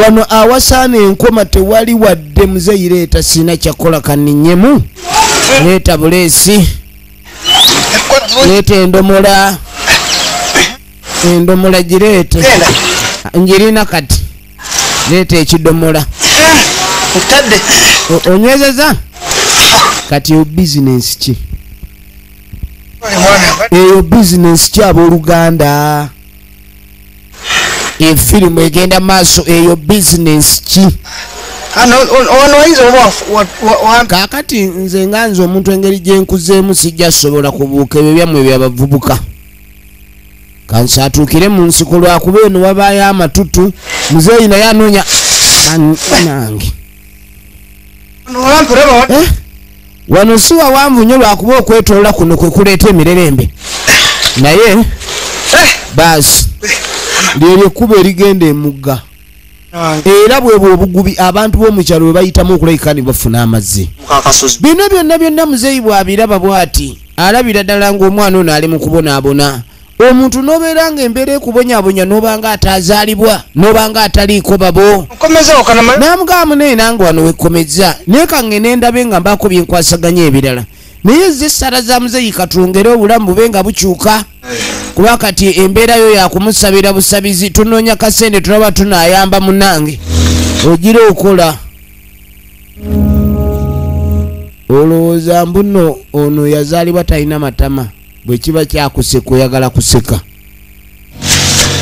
Wano awasaana enkoma tewali wadde. Muzeeyi leeta sina kyakola kanninyemu, leeta buleesi, leeta endomola, endomola gireete njirina kati, leeta ekidomola onywezeza. Kati eyo bizinensi ki? Eyo bizinensi ki abooluganda? Efirimu egenda maaso, eyo bizinensi ki? Kaakati nze nga nze omuntu engeri gye nkuzeemu sijja sobola kubuuka ebyo byammwe byabavubuka. Kansaatuukire mu nsiko lwakuba eno wabaayo amatutu. Muzeeyi naye anoonya nange. Wano si wawanvu nnyo lwakuba okwetoola kuno kwe kuleeta emirerembe. Naye baasi lyeryo ekkubo erigenda emugga. Era bwe obugubi abantu b'omukyalo bwe bayitamu okulabika ne bafuna amazzi. Bino byonna byonna muzeeyi bw'abiraba bw'ati alabira ddala ng'omwana ono ali mu kubonaabona. Omuntu n'obeera ng'embeera ekubonyaabonya n'obanga atazaalibwa n'obanga ataliiko babo. N'amugamba munne nange wano wekkomezza naye kange nendabe nga mbaako bye nkwasaganya ebirala. Naye ze essala za muzeeyi katwongere obulamu bube nga bukyuka. Kuba kati embeera yo yakumusabira busabizi tunoonya kasente tulaba tunaayamba munnange. Ogira okola. Olowooza mbu nno ono yazaalibwa talina matama. Bwe kiba kyakuseka oyagala kuseka.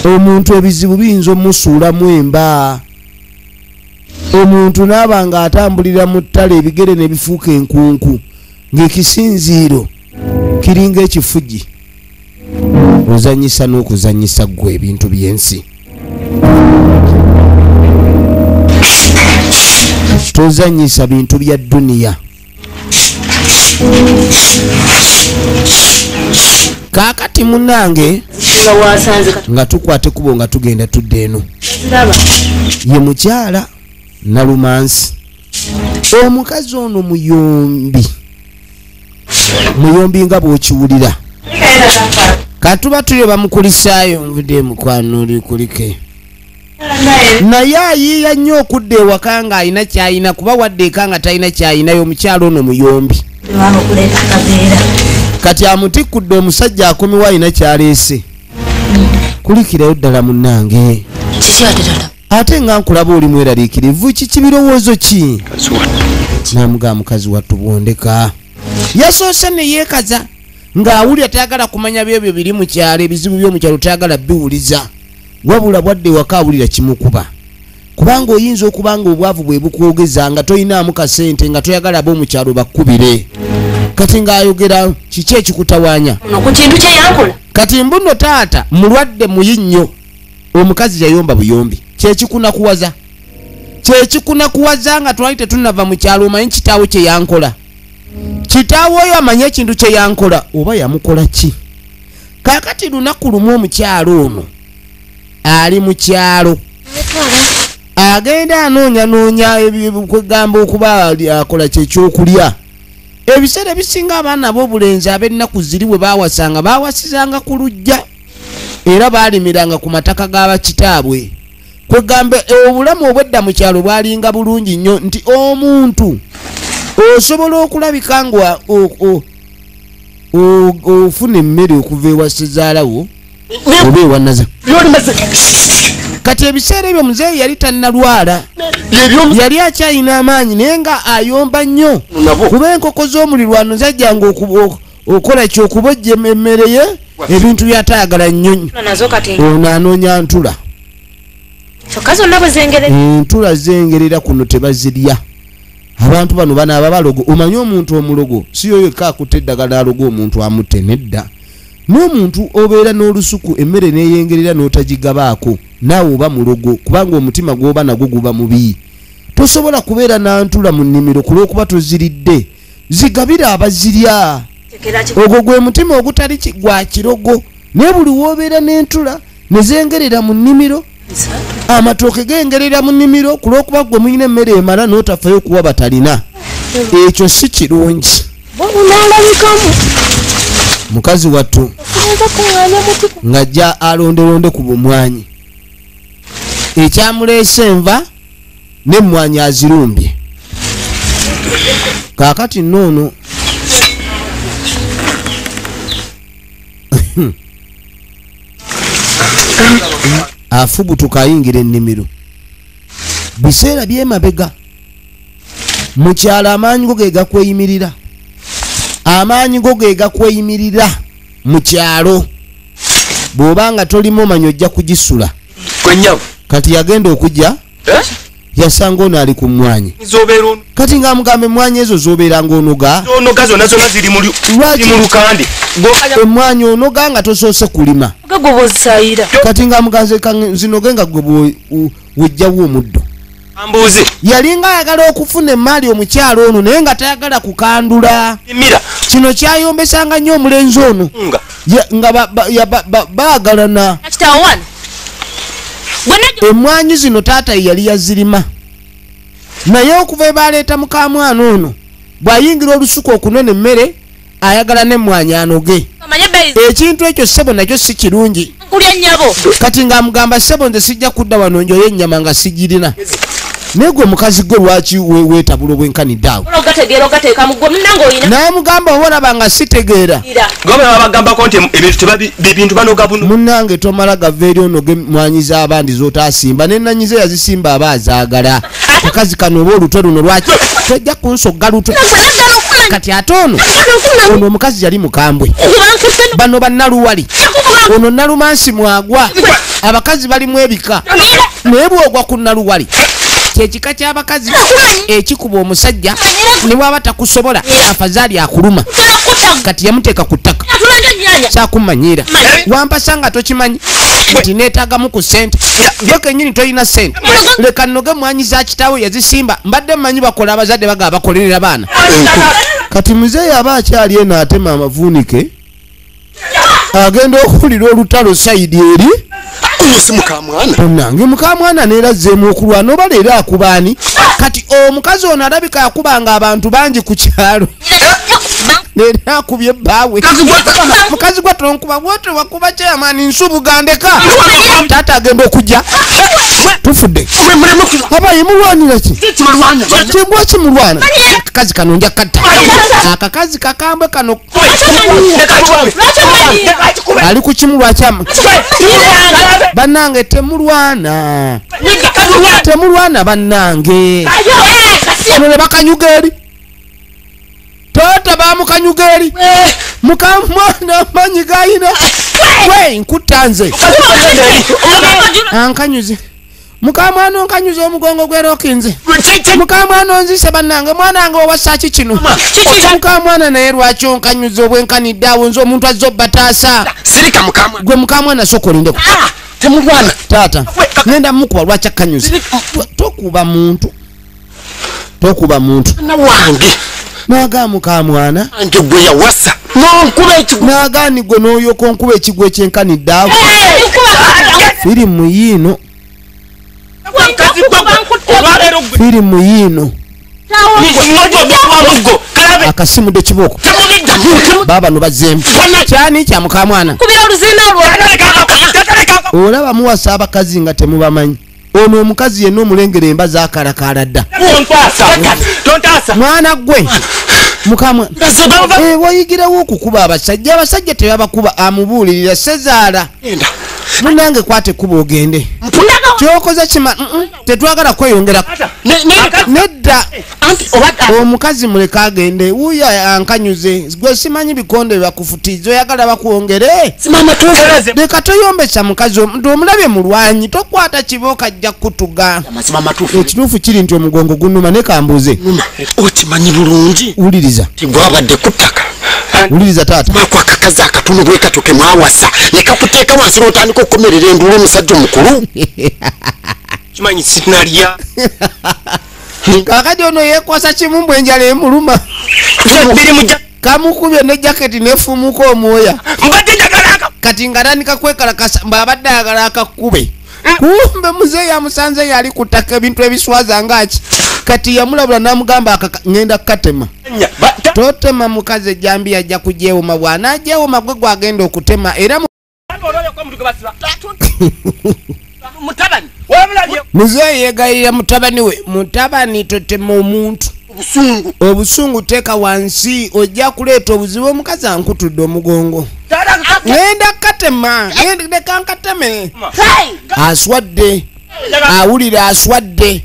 Omuntu ebizibu biyinza omusuulamu emba. Omuntu n'aba ng'atambulira mu ttale ebigere ne bifuuka enkunku ng'ekisinziiro kiringa ekifugi. Ozannyisa n'okuzannyisa ggwe ebintu by'ensi. Tozannyisa bintu bya dduniya. Kaakati munnange nga tukwata ekkubo nga tugenda tudda eno. Ye mukyala Nalumansi. Omukazi ono muyombi. Muyombi nga bw'okiwulira. Katuba tuli bamukulisaayo nvudde mukwano oli kulike. Naye ayiiya nnyo okudda ewaka ng'alina ky'alina kuba wadde eka nga talina ky'alinayo omukyala ono muyombi. Kati amutikkudde omusajja akomewo alina ky'aleese. Kulikirayo ddala munnange. Ate nga nkulaba oli mweraliikirivu kiki birowoozo ki? N'amugamba mukazi wattu bwondeka. Yasoose ne yeekaza ng'awulira tayagala kumanya byebyo biri mu kyalo ebizibu by'omu kyalo tayagala biwuliza. Wabula bwadde waka awulira kimukuba. Kubanga oyinza okuba nga obwavu bwe bukwogeza nga toyinaamu kasente nga toyagala ab'omu kyalo bakkubire. Kati ng'ayogera kiki ekikutawaanya? Ku kintu kye yankola. Kati mbuno taata mulwadde muyi nnyo. Omukazi yayomba buyombi. Kyekikunakuwaza. Kyekikunakuwaza nga twali tetunnava mu kyalo omanyi kitaawo kye yankola. Kitaawo oyo amanyi ekintu kye yankola oba yamukola ki? Kaakati lunaku lumu omukyalo ono ali mu kyalo. Agenda anoonyanoonya ebyokugamba okuba akola kyekyokulya. Ebiseera ebisinga abaana ab'obulenzi ab'ennaku ziri bwe baawasanga baawasizanga ku luggya era baalimiranga ku mataka g'abakitaabwe. Kwegamba obulamu obwedda mu kyalo bwalinga bulungi nnyo nti omuntu osobola okulabika nga ofuna emmere okuva ewa ssezaalawo oba ewa nnaza. Kati ebiseera ebyo muzeeyi yali tannalwala. Yali akyalina amaanyi naye nga ayomba nnyo. Kuba enkoko z'omulirwano zajjanga okola kyokubojja emmere ye ebintu by'atayagala nnyo. Ono anoonya ntula. Entula zengerera kuno tebazirya. Abantu bano banaaba balogo. Omanyi omuntu omulogo si yoyo yekka akutte eddagala alogo omuntu amutte nedda. N'omuntu obeera n'olusuku emmere n'eyengerera n'otagigabaako naawe oba mulogo kubanga omutima gw'oba nagwo guba mubi. Tosobola kubeera n'antula mu nnimiro ku lw'okuba toziridde. Zigabira abazirya. Ogwo gwe mutima ogutali gwa kirogo. Naye buli w'obeera n'entula ne zengerera mu nnimiro amatooke gengerera mu nnimiro ku lw'okuba gwe mulina emmere emala n'otafayo kuwa batalina. Ekyo si kirungi. Mukazi wattu ng'ajja alondelonde ku bumwanyi. Ekyamuleese enva n'emmwanyi azirumbye. Kaakati nno ono afubutuka ayingira ennimiro. Biseera by'emabega mu kyalo amaanyi go ge gakweyimirira. Amaanyi go ge gakweyimirira mu kyalo. Bw'oba nga tolimu omanyi ojja kugisula. Kati yagenda okujja Yasanga ono ali ku mmwanyi. Kati ng'amugamba emmwanyi ezo z'obeera ng'onoga. Onoga zonna zonna ziri mu lukande. Emmwanyi onoga nga tosoose kulima. Kati ng'amuganze zinoge nga gwe wejjawo omuddo. Ambuzi. Yalinga ayagala okufuna emmali omukyalo ono naye nga tayagala kukandula. Kino kyayombesanga nnyo omulenzi ono. Nga baagalana. Emmwanyi zino taata yali yazirima. Naye okuva ebaleeta mukamwana ono bw'ayingira olusuku okunona emmere ayagala n'emmwanyi anoge. Ekintu ekyo ssebo nakyo si kirungi. Kati ng'amugamba ssebo nze sijja kudda wano njoye ennyama nga sigirina. Naye gwe mukazi gwe lwaki weetabula obwenkanidde awo? N'amugamba oba olaba nga sitegeera. Munnange tomala gava eri onoge emmwanyi z'abandi z'otaasimba n'ennanyi ze yazisimba aba azaagala. Kakazi kano oba olutwe luno lwaki tojja kunsogga lutwe. Kati ate ono ono omukazi yali mukambwe. Bano bannaluwali ono Nalumansi mwagwa. Abakazi balimu ebika naye bw'ogwa ku Naluwali kyekika ky'abakazi ekikuba omusajja ne bw'aba takusobola afazaali akuluma. Kati yamuteeka ku ttaka kyakumanyiira wampasa nga tokimanyi nti neetaagamu ku ssente yo kennyini tolina ssente leka nnoge mwanyi za kitaawe yazisimba mbadde mmanyi bakola abazadde bagaba bakolerera baana. Kati muzeeyi aba akyali eno atema amavuunike agenda okuwulira olutalo sayidi eri. Munnange mukamwana neera azzeemu okulwana oba leero akuba ani? Kati omukazi ono alabika yakubanga abantu bangi ku kyalo. Leero akubye bbaawe. Mukazi gwe tonkuba bw'otyo wakuba chairman Nsubuga ndeka. Taata agenda okujja. Tufudde. Abaye mulwanira ki? Kimbwa kimulwana. Akakazi kano nja katta. Akakazi kakambwe kano. Ali ku kimu lwakyama. Bannange temulwana. Temulwana bannange. Ono ne bakanyuga eri. Taata bamukanyuga eri. Mukamwana amanyi gayina. We nkutta nze. Ankanyuze. Mukamwana onkanyuze omugongo gwerokinze. Mukamwana onzise bannange mwana wange owassa ki kino. Mukamwana naye lwaki onkanyuze obwenkanidde awo nze omuntu azze obbataasa. Sirika mukamwana. Gwe mukamwana sooka olindeko. Temulwana. Taata ngenda mukuba lwaki akkanyuze. Tokuba muntu. Tokuba muntu. Wange. Naga mukamwana. Ange gwe yawasa. N'onkuba ekigwo. Naagaani gwe n'oyoka onkuba ekigwo ekyenkanidde awo. Firimu yiino. Firimu yiino. Akasimudde kibooko. Baaba no bazzeemu. Kyani kya mukamwana. Olaba muwasa abakazi nga temubamanyi. Ono omukazi yenna omulengera emba zaakalakaala dda. Mwana gwe mukamwana wayigirawo okukuba abasajja. Abasajja tebabakuba amubuulirira sezaala. Munnange kwata ekkubo ogende. Kyokoze kima tetwagala kweyongera nedda. Omukazi muleke agende. Wuuyo ankanyuze gwe simanyi bikonde bakufutiza oyagala bakwongere. Leka toyombesa mukazi omuntu omulabye mulwanyi tokwata kibooko ajja kutuga. Ekituufu kiri nti omugongo gunnuma ne kambuuze. Okimanyi bulungi. Wuliriza. Gwabadde ku ttaka. Wuliriza taata. Mwako akakazi akatono bwe katyo ke mwawasa ne kakuteeka wansi n'otandika okukomerera enduulu omusajja omukulu. Kimanyi sinalya. Kakati ono yeekwasa kimu mbwe enjala emuluma. Kamukubye ne jaketi n'efumuuka omwoya. Kati ng'atandika kwekalakasa mbu abadde ayagala akakube. Kumbe muzeeyi amusanze yali ku ttaka ebintu ebiswaza ngaki. Kati yamulabula n'amugamba ngenda kukatema. Totema mukazi ejjambiya ajja kugyewoma bw'anaagyewoma gwe gwagenda okutema era muzeeyi yeegayirira mutabani we. Mutabani totema omuntu. Obusungu teeka wansi ojja kuleeta obuzibu. Omukazi ankutudde omugongo. Ngenda kukatema. Leka nkateme. Aswadde. Awulira aswadde.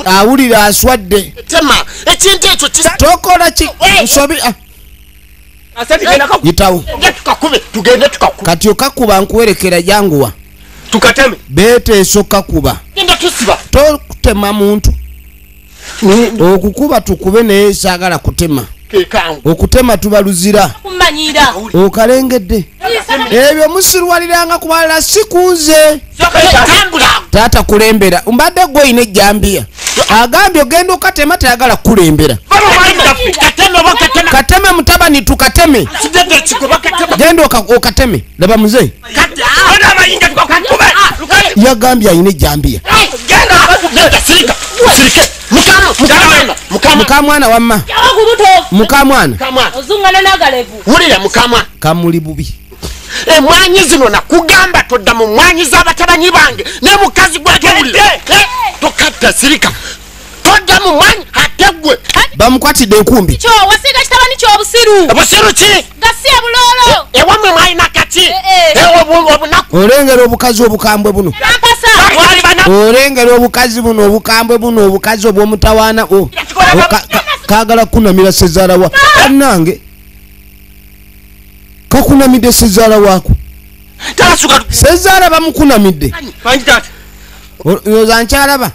Awulira aswadde. Tokola ki nsobi. Yitawo. Kati okakuba nkuwerekera janguwa. Tukateme. Beeteesa okakuba. kutema muntu. Okukuba tukube naye saagala kutema. Okutema tubaluzira. Okalengedde. Ebyo musirwaliranga kubalala si kunze. Taata kulembera. Mbadde gwe oyina ejjambiya. Agambye ogenda okatema tayagala kukulembera. Kateme mutabani tukateme. Genda okateme. Laba muzeeyi. Yagambye ayina ejjambiya. Mukamwana wamma. Mukamwana. Kamuli bubi. Emwanyi zino nakugamba todda mu mwanyi z'abatabanyi bange ne mukazi gwatowulira. Tokatta sirika. Todda mu mwanyi ate gwe. Bamukwatidde enkumbi. Kyo wasiga kitabani ky'obusiru. Obusiru ki? Gasiya buloolo. Ewammwe mwalina kati. Obunaku. Olengera obukazi obukambwe buno. Olengera obukazi buno obukambwe buno obukazi obw'omutawaana. Kaagala kunamira sezaala wa. Annange. Kakunamidde sezaala waako. Sezaala bamukunamidde. Oza nkyalaba.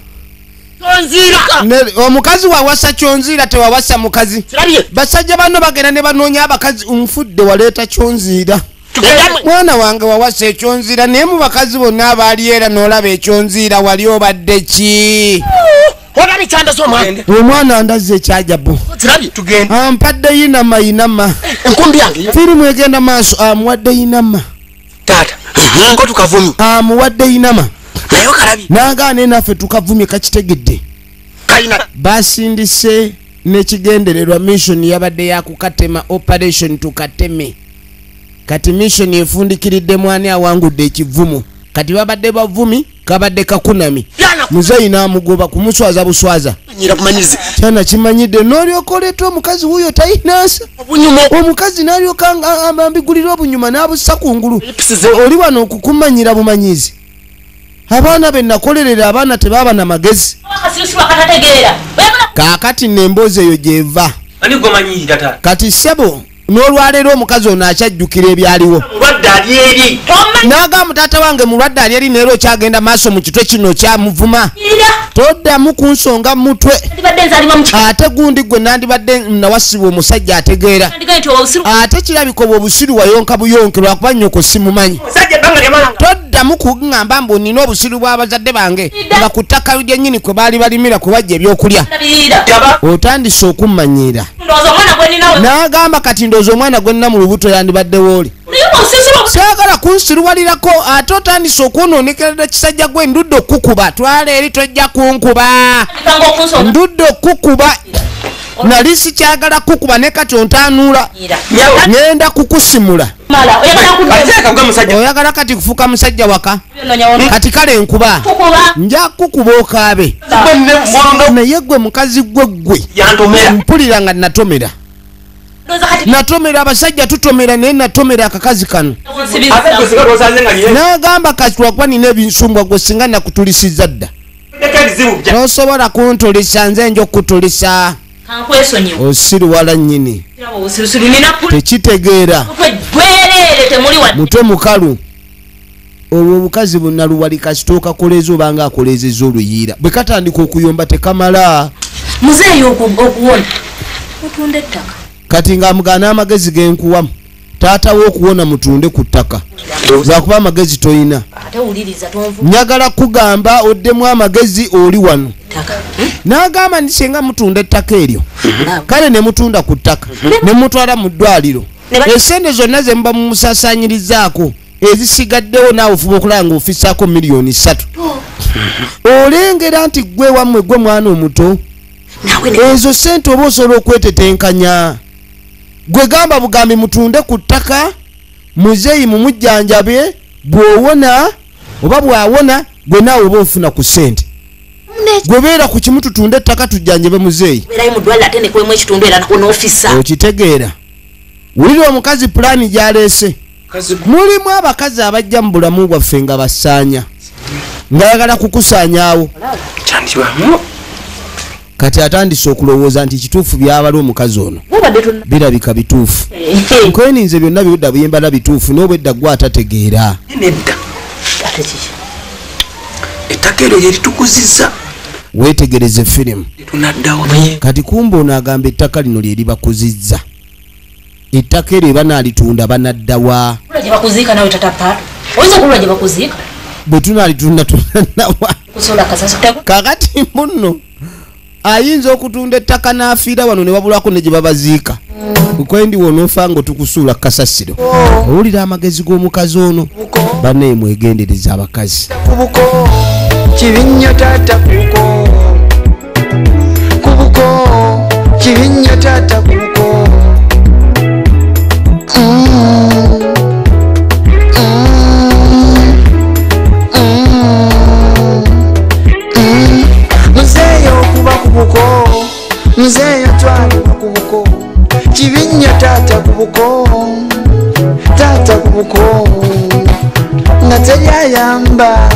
Omukazi wawasa kyonziira tewawasa mukazi. Basajja banno bagenda ne banoonya abakazi nfudde waleeta kyonziira. Mwana wange wawasa ekyonziira naye mu bakazi bonna abaali era n'olaba ekyonziira wali obadde ki? Omwana andazze ekyajabu. Ampadde yinama yinama. Firimu egenda maaso amuwadde yinama. Amuwadde yinama. Nagaane naffe tukavumye kakitegedde. Basindise n'ekigendererwa mission yabadde yakukatema operation tukateme. Kati mission efundikiridde mwani awangudde ekivumo. Kati babadde bavumi kabadde kakunami. Muzeeyi n'amugoba kumuswaza buswaza. Kyana kimanyidde n'olyoka oleeta omukazi wuuyo tayinansa. Omukazi n'alyoka ambigulira obunyuma n'abussa kungulu. Oli wano okukumanyira bumanyizi. Abaana be nakolerera abaana tebaaba na magezi. Kaakati n'emboozi eyo gy'eva. Kati ssebo n'olwaleero omukazi ono akyajjukira ebyaliwo. N'agamba taata wange mulwadde ali eri neera okyagenda maaso mu kitwe kino kyamuvuma. Toddamu kunsonga mu mutwe. Ate gundi gwe nandibadde nawasibwa omusajja ategeera. Ate kirabika obwo obusiru wayonka buyonke lwakuba nnyoko simumanyi. Toddamu kuŋŋamba mbu nnina obusiru bw'abazadde bange nga ku ttaka lyennyini kwe baali balimira kwe bajja ebyokulya. Otandise okummanyiira. N'agamba kati ndowooza omwana gwe nnina mu lubuto yandibaddewo oli. Saagala kunsiruwalirako ate otandise okwonoonekera kisajja gwe ndudde okukuba. Twala eri tojja kunkuba. Ndudde okukuba. Nali sikyagala kukuba ne kati ontaanuula. Ngenda kukusimula. Oyagala kati kufuuka musajja waka. Kati kale nkuba. Nja kukuba okaabe. Naye gwe mukazi gwe gwe. Mpulira nga natomera. Natomera abasajja tutomera naye natomera akakazi kano. N'agamba kati lwakuba nina ebinsumbwa gwe singa nakutulisiza dda. Tosobola kuntulisa nze nja okukutulisa. Osiruwala nnyini. Tekitegeera. Mutwe mukalu. Olwo obukazi bunnaluwali kasita okakoleeza obanga akoleezezza oluyiira. Bwe katandika okuyomba tekamala. Muzeeyi okuwona. Mutunde ettaka. Kati ng'amugaana amagezi genkuwamu. Taata we okuwona mutunde ku ttaka. Lwakuba amagezi toyina. Njagala kugamba oddemu amagezi oli wano. N'agamba nti singa mutunda ettaka eryo. Kale ne mutunda ku ttaka. Ne mutwala mu ddwaliro. Essente zonna ze muba mumusaasaanyirizaako ezisigaddewo naawe ofuba okulaba ng'ofissaako miliyoni 3. Olengera nti ggwe wammwe gwe mwana omuto. Ezo ssente oba osobola okwetetenkanya. Gwe gamba bugambi mutunde ku ttaka muzeeyi mumujjanjabe bw'owona oba bw'awona gwe naawe oba ofuna ku ssente. Gwe beera ku kimu tutunde ettaka tujjanjabe muzeeyi. Okitegeera. Wulira omukazi pulaani gy'aleese. Mulimu abakazi abajja mu bulamu bwaffe nga basaanya. Ng'ayagala kukusaanyaawo. Kati atandise okulowooza nti kituufu byabala omukazi ono birabika bituufu. Nkweninze byonna byodda buyembala bituufu n'obwedda gwe atategeera. Ettaka eryo lye litukuzizza. Weetegereze firimu. Kati kumbe ono agamba ettaka lino lye libakuzizza. Ettaka eryo banaalitunda banaddawa. Bwe tunaalitunda tunaddawa. Kakati muno ayinza okutunda ettaka n'afiira wano ne wabulako ne gye babaziika. Kwendi wonoofa nga tukusuula kasasiro. Owulira amagezi g'omukazi ono. Bannaye mwegendereza abakazi. Kibinnyo taata kubuko. Kubuko. Kibinnyo taata kubuko. Muzeeyo okuba kubuko. Muzeeyo twalibwa kubuko. Kibinnyo taata kubuko. Taata kubuko. Nga teryayamba.